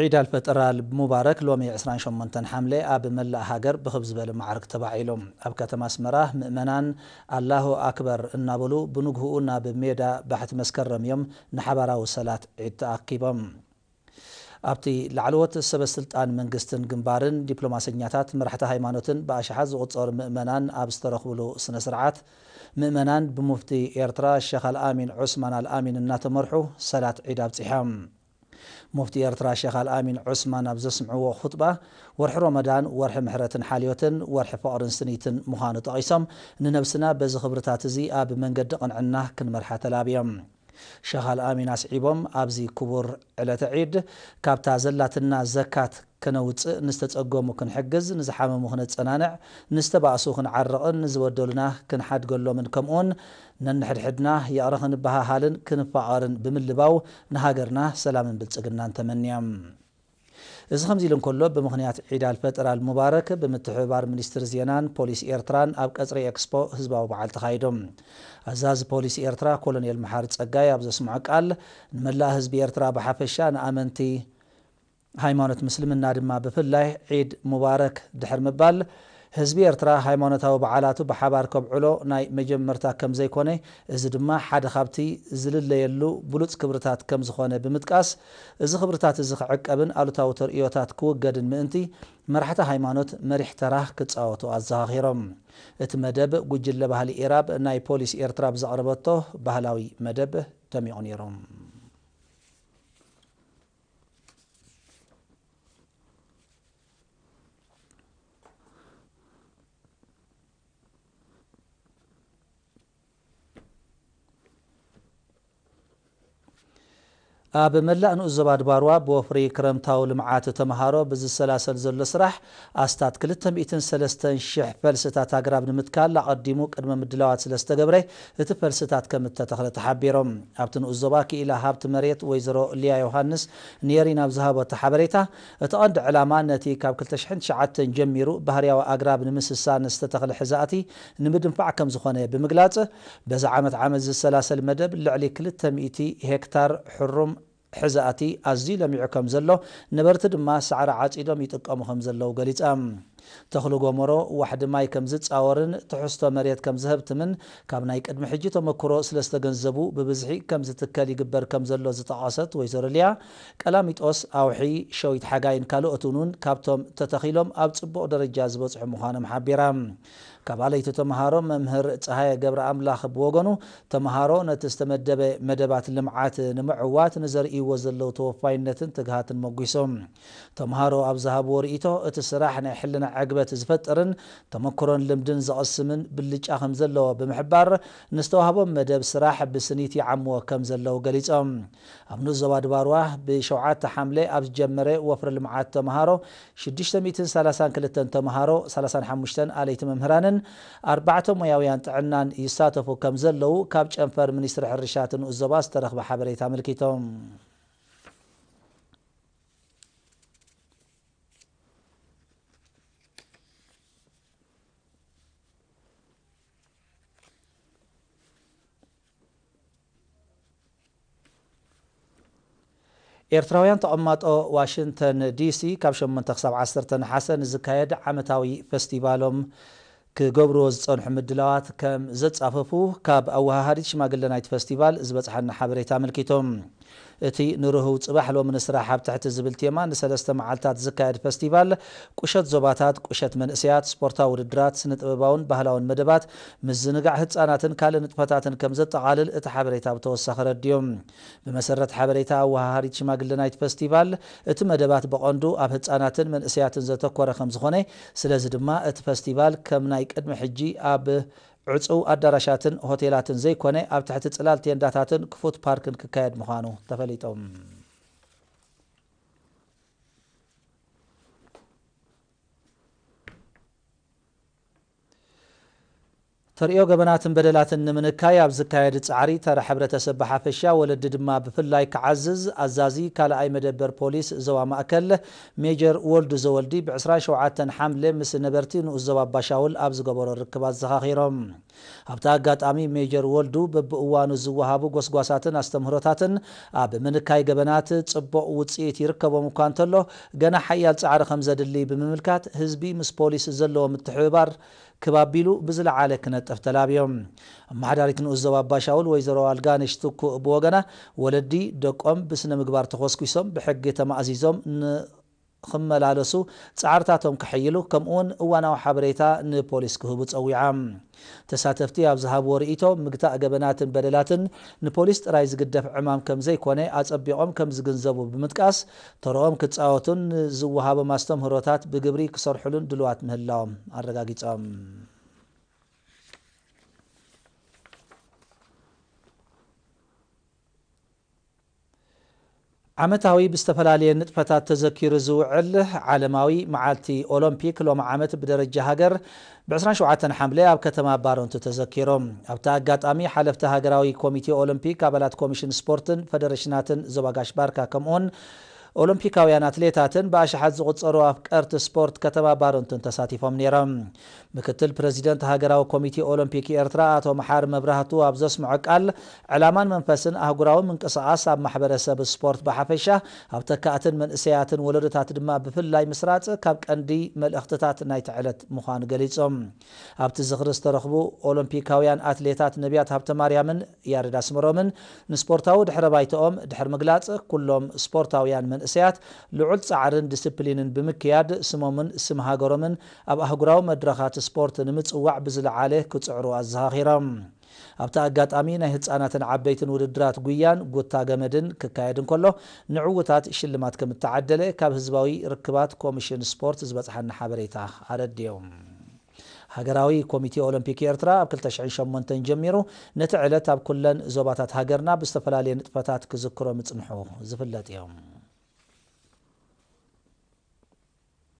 ዒድ ኣልፈጥር ኣል ሙባረክ ሎሚ ዕስራን ሸሞንተን ሓምለ ኣብ መላእ ሃገር ብኽብ ዝበለ ማዕርግ ተባዒሉ። ኣብ ከተማ ኣስመራ ምእመናን ኣላሁ ኣክበር እናበሉ ብንግህኡ ናብ ሜዳ ባሕቲ መስከረም እዮም ንሓባራዊ ሰላት ዒድ ተኣኪቦም። ኣብቲ ላዕለዎት ሰበ ስልጣን መንግስትን ግንባርን፣ ዲፕሎማሰኛታት፣ መራሕቲ ሃይማኖትን ብኣሽሓት ዝቑጸሩ ምእመናን ኣብ ዝተረኽብሉ ስነ ስርዓት፣ ምእመናን ብሙፍቲ ኤርትራ ሸኽ ኣልኣሚን ዑስማን ኣልኣሚን እናተመርሑ ሰላት ዒድ ኣብጺሖም። ሙፍቲ ኤርትራ ሸኽ ኣልኣሚን ዑስማን ኣብ ዘስምዕዎ ኹጥባ፣ ወርሒ ሮመዳን ወርሒ ምሕረትን ሓልዮትን፣ ወርሒ ፍቕርን ስኒትን ምዃኑ ጠቒሶም፣ ንነብስና በዚ ክብርታት እዚ ኣብ መንገዲ ቅንዕና ክንመርሓ ተላብዮም። ሸኽ ኣልኣሚን ኣስዒቦም፣ ኣብዚ ክቡር ዕለተ ዒድ ካብታ ዘላትና ዘካት ከነውጽእ፣ ንዝተጸገሙ ክንሕግዝ፣ ንዝሓመሙ ክነጸናንዕ፣ ንዝተባእሱ ክንዓርቕን ንዝበደሉና ክንሓድገሎምን ከምኡውን ነንሕድሕድና ይቕረ ክንበሃሃልን ክንፋቐርን ብምልባው ንሃገርና ሰላምን ብልጽግናን ተመንዮም። እዚ ከምዚ ኢሉ እንከሎ፣ ብምኽንያት ዒድ ኣልፈጥር ኣልሙባረክ ብምትሕብባር ሚኒስትሪ ዜናን ፖሊስ ኤርትራን ኣብ ቀጽሪ ኤክስፖ ህዝባዊ በዓል ተኻይዱ። ኣዛዚ ፖሊስ ኤርትራ ኮሎኔል መሓሪ ጸጋይ ኣብ ዘስምዖ ቃል፣ ንመላእ ህዝቢ ኤርትራ ብሓፈሻ፣ ንኣመንቲ ሃይማኖት ምስልምና ድማ ብፍላይ ዒድ ሙባረክ ድሕር ምባል፣ ህዝቢ ኤርትራ ሃይማኖታዊ በዓላቱ ብሓባር ከብዕሎ ናይ መጀመርታ ከም ዘይኮነ፣ እዚ ድማ ሓደ ካብቲ ዝልለየሉ ብሉጽ ክብርታት ከም ዝኾነ ብምጥቃስ፣ እዚ ክብርታት እዚ ክዕቀብን ኣሉታዊ ተርእዮታት ክውገድን ምእንቲ፣ መራሕቲ ሃይማኖት መሪሕ ተራ ክጻወቱ ኣዘኻኺሮም። እቲ መደብ፣ ጉጅለ ባህሊ ኢራብ ናይ ፖሊስ ኤርትራ ብዘቕረበቶ ባህላዊ መደብ ደሚቑ ነይሩ። ኣብ መላእ ንኡስ ዞባ ድባርዋ ብወፍሪ ክረምታዊ ልምዓት ተምሃሮ ብዝሰላሰል ዘሎ ስራሕ ኣስታት ክልተ ሚእትን ሰለስተን ሽሕ ፈልስታት ኣግራብ ንምትካል ኣቐዲሙ ቅድመ ምድላዋት ስለ ዝተገብረ እቲ ፈልስታት ከም እተተኽለ ተሓቢሮም። ኣብቲ ንኡስ ዞባ ክኢላ ሃብቲ መሬት ወይዘሮ ሊያ ዮሃንስ ኔሪን ኣብ ዝሃበቶ ሓበሬታ፣ እቲ ቀንዲ ዕላማ ነቲ ካብ ክልተ ሽሕን ትሽዓተን ጀሚሩ ባህርያዊ ኣግራብ ንምስሳን ዝተተኽለ ሕዛእቲ ንምድንፋዕ ከም ዝኾነ ብምግላጽ፣ በዚ ዓመት ዓመት ዝሰላሰል መደብ ልዕሊ ክልተ ሚእቲ ሄክታር ሕሩም ሕዛእቲ ኣዝዩ ለሚዑ ከም ዘሎ፣ ነበርቲ ድማ ሳዕሪ ዓጺዶም ይጥቀሙ ከም ዘለዉ ገሊጻ። ተኽሊ ጎመሮ ዋሕዲ ማይ ከም ዝጻወርን ትሕዝቶ መሬት ከም ዘህብትምን ካብ ናይ ቅድሚ ሕጂ ተመክሮ ስለ ዝተገንዘቡ ብብዝሒ ከም ዝትከል ይግበር ከም ዘሎ ዝጠቐሰት ወይዘሮ ሊያ፣ ቀላሚጦስ፣ ኣውሒ፣ ሸዊት ሓጋይን ካልኦትን እውን ካብቶም ተተኺሎም ኣብ ጽቡቕ ደረጃ ዝበጽሑ ምዃኖም ሓቢራ። ካብ ኣለይቲ ተምሃሮ መምህር ጸሃየ ገብረ ኣምላኽ ብወገኑ፣ ተምሃሮ ነቲ ዝተመደበ መደባት ልምዓት ንምዕዋት ንዘርእይዎ ዘለዉ ተወፋይነትን ትግሃትን መጒሶም። ተምሃሮ ኣብ ዝሃብዎ ርእይቶ፣ እቲ ስራሕ ናይ ሕልና ዕግበት ዝፈጥርን ተመክሮን ልምድን ዘቐስምን ብልጫ ከም ዘለዎ ብምሕባር፣ ንዝተዋህቦም መደብ ስራሕ ብስኒት ይዓምዎ ከም ዘለዉ ገሊጾም። ኣብ ንኡስ ዞባ ድባርዋ ብሸውዓተ ሓምለ ኣብ ዝጀመረ ወፍሪ ልምዓት ተምሃሮ ሽዱሽተ ሚእትን ሰላሳን ክልተን ተምሃሮ፣ ሰላሳን ሓሙሽተን ኣለይቲ መምህራንን ኣርባዕተ ሞያውያን ጥዕናን ይሳተፉ ከም ዘለዉ ካብ ጨንፈር ሚኒስትሪ ሕርሻ እቲ ንኡስ ዞባ ዝተረኽበ ሓበሬታ ኣመልኪቶም። ኤርትራውያን ተቐማጦ ዋሽንግተን ዲሲ ካብ ሸሞንተ ክሳብ ዓሰርተ ነሓሰ ንዝካየድ ዓመታዊ ፈስቲቫሎም ክገብርዎ ዝጸንሑ ምድላዋት ከም ዘጻፈፉ ካብ ኣወሃሃዲት ሽማግለ ናይቲ ፈስቲቫል ዝበጽሓና ሓበሬታ ኣመልኪቶም። እቲ ንርህው ጽባሕ ሎሚ ንስራሕ ኣብ ትሕቲ ዝብል ቴማ ንሰለስተ መዓልታት ዝካየድ ፈስቲቫል፣ ቁሸት ዞባታት፣ ቁሸት መንእሰያት፣ ስፖርታዊ ውድድራት፣ ስነ ጥበባውን ባህላውን መደባት፣ ምዝንጋዕ ህጻናትን ካልእ ንጥፈታትን ከም ዘጠቓልል እቲ ሓበሬታ ብተወሳኺ ረድዮም። ብመሰረት ሓበሬታ ኣወሃሃዲት ሽማግለ ናይቲ ፈስቲቫል፣ እቲ መደባት ብቐንዱ ኣብ ህጻናትን መንእሰያትን ዘተኮረ ከም ዝኾነ፣ ስለዚ ድማ እቲ ፈስቲቫል ከም ናይ ቅድሚ ሕጂ ኣብ ዕጹው ኣዳራሻትን ሆቴላትን ዘይኮነ፣ ኣብ ትሕቲ ጽላል ቴንዳታትን ክፉት ፓርክን ክካየድ ምዃኑ ተፈሊጦም። ተርእዮ ገበናትን በደላትን ንምንካይ ኣብ ዝካየድ ጻዕሪ፣ ተራ ሕብረተሰብ ብሓፈሻ፣ ወለዲ ድማ ብፍላይ ክዓዝዝ፣ ኣዛዚ ካልኣይ መደበር ፖሊስ ዞባ ማእከል ሜጀር ወልዱ ዘወልዲ፣ ብ ዕስራን ሸውዓተን ሓምለ ምስ ነበርቲ ንኡስ ዞባ ኣባሻውል ኣብ ዝገበሮ ርክብ ኣዘኻኺሮም። ኣብቲ ኣጋጣሚ፣ ሜጀር ወልዱ በብእዋኑ ዝወሃቡ ጎስጓሳትን ኣስተምህሮታትን ኣብ ምንካይ ገበናት ጽቡቕ ውጽኢት ይርከቦም እኳ እንተሎ፣ ገና ሓያል ጻዕሪ ከም ዘድሊ ብምምልካት፣ ህዝቢ ምስ ፖሊስ ዘለዎ ምትሕብባር ክብ ኣቢሉ ብዝለዓለ ክነጥፍ ተላብዮም። ኣመሓዳሪት ንኡስ ዞባ ኣባሻውል ወይዘሮ ኣልጋነሽ ትኩእ ብወገና፣ ወለዲ ደቆም ብስነ ምግባር ተኾስኲሶም ብሕጊ ተማእዚዞም ንኽመላለሱ ጻዕርታቶም ከሐይሉ፣ ከምኡውን እዋናዊ ሓበሬታ ንፖሊስ ክህቡ ጸዊዓ። ተሳተፍቲ ኣብ ዝሃብዎ ርእይቶ፣ ምግታእ ገበናትን በደላትን ንፖሊስ ጥራይ ዝግደፍ ዕማም ከም ዘይኮነ ኣጸቢቖም ከም ዝግንዘቡ ብምጥቃስ፣ ተረኦም ክጻወቱን ንዝወሃቦም ኣስተምህሮታት ብግብሪ ክሰርሕሉን ድልዋት ምህላዎም ኣረጋጊጾም። ዓመታዊ ብዝተፈላለየ ንጥፈታት ተዘኪሩ ዝውዕል ዓለማዊ መዓልቲ ኦሎምፒክ ሎሚ ዓመት ብደረጃ ሃገር ብ ዕስራን ሸውዓተን ሓምለ ኣብ ከተማ ባረንቱ ተዘኪሩ። ኣብቲ ኣጋጣሚ ሓለፍቲ ሃገራዊ ኮሚቴ ኦሎምፒክ፣ ኣባላት ኮሚሽን ስፖርትን ፈደረሽናትን ዞባ ጋሽ ባርካ ከምኡውን ኦሎምፒካውያን ኣትሌታትን ብኣሽሓት ዝቑጸሩ ኣፍቀርቲ ስፖርት ከተማ ባረንቱን ተሳቲፎም ነይሮም። ምክትል ፕረዚደንት ሃገራዊ ኮሚቴ ኦሎምፒክ ኤርትራ ኣቶ መሓሪ መብራህቱ ኣብ ዘስምዖ ቃል፣ ዕላማን መንፈስን ኣህጉራዊ ምንቅስቓስ ኣብ ማሕበረሰብ ስፖርት ብሓፈሻ፣ ኣብ ተካእትን መንእሰያትን ወለዶታት ድማ ብፍላይ ምስራጽ ካብ ቀንዲ መልእኽትታት ናይቲ ዕለት ምዃኑ ገሊጾም። ኣብቲ ዝኽሪ ዝተረኽቡ ኦሎምፒካውያን ኣትሌታት ነቢያት ሃብተማርያምን ያሬድ ኣስመሮምን ንስፖርታዊ ድሕረ ባይታኦም ድሕሪ ምግላጽ፣ ኩሎም ስፖርታውያን መንእሰያት ልዑል ጻዕርን ዲስፕሊንን ብምክያድ፣ ስሞምን ስም ሃገሮምን ኣብ ኣህጉራዊ መድረኻት ስፖርት ንምጽዋዕ ብዝለዓለ ክጽዕሩ ኣዘኻኺሮም። ኣብቲ ኣጋጣሚ፣ ናይ ህጻናትን ዓበይትን ውድድራት ጉያን ጉታ ገመድን ክካየድ እንከሎ፣ ንዕዉታት ሽልማት ከም እተዓደለ ካብ ህዝባዊ ርክባት ኮሚሽን ስፖርት ዝበጽሓና ሓበሬታ ኣረድዮም። ሃገራዊ ኮሚቴ ኦሎምፒክ ኤርትራ ኣብ ክልተ ሽሕን ሸሞንተን ጀሚሩ ነቲ ዕለት ኣብ ኩለን ዞባታት ሃገርና ብዝተፈላለየ ንጥፈታት ክዝክሮ ምጽንሑ ዝፍለጥ እዩ።